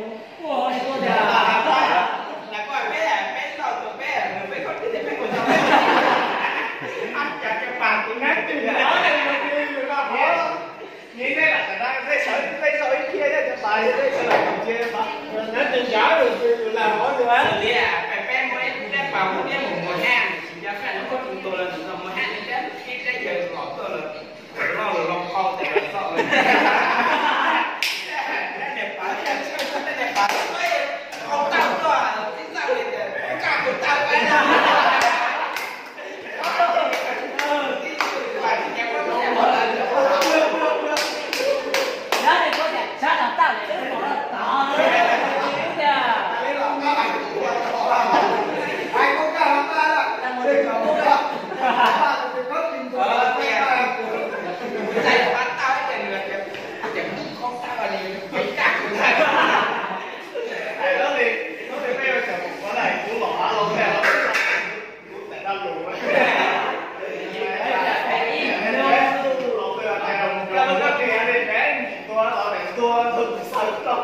mus ua li tuaj tias, peb peb tau tus peb peb koj peb ua tau, cas cas pas tus nab twg nab twg nab pov. Nyiv nej lam tas na, nej sawv, nej sau ib phiab thiab cov pais, nej sawv daws cia pais. Nab twg ncav lus twg lam hov twg a. Peb muaj ib peb pas muaj ib mus mus haj, tsis nco faj lub koj tus tus los tus mus haj, ib peb yawg los tuaj lawm, loj lus loj qhau tes los txoj lawm. Niam pais, niam pais, qhau tau tuaj, tib txawj li tias, kaj tus tau pais na. Hais lawm li, lub li peb ua cas mus ua lawm, kuv los hav los peb los, kuv tawm dab lus. Los peb hais los mus, los peb hais li peb mus tua los peb tua tus xav tau.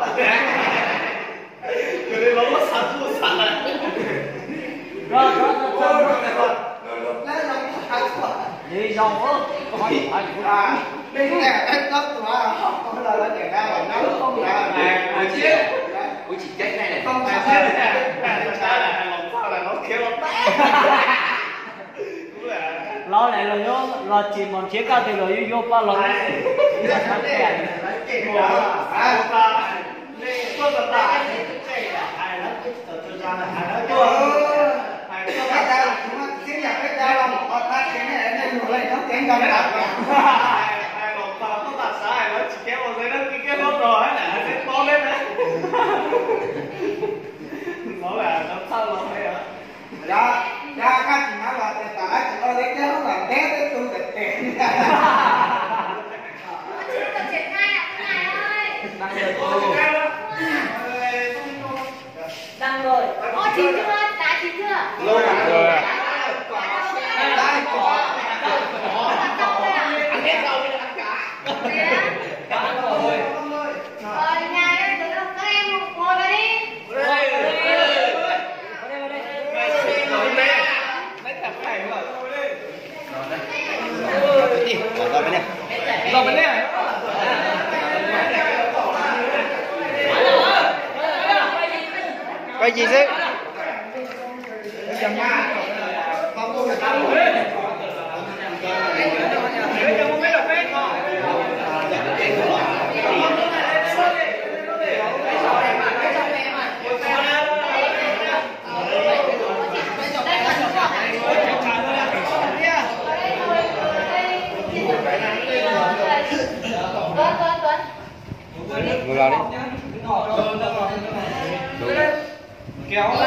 Yog li los muab xav tus xav. Li zoo. Kuv tsis ceeb ne. Los lawm los yuav, los tsis mos nrhiav koj twg los yuav yuav pab los. Đăng rồi. Ơ, chín chưa? Tám chín chưa? Rồi. Ờ, nhà đây, các em ngồi vào đi. Quay gì xíu. Ngồi vào đi. Đúng rồi.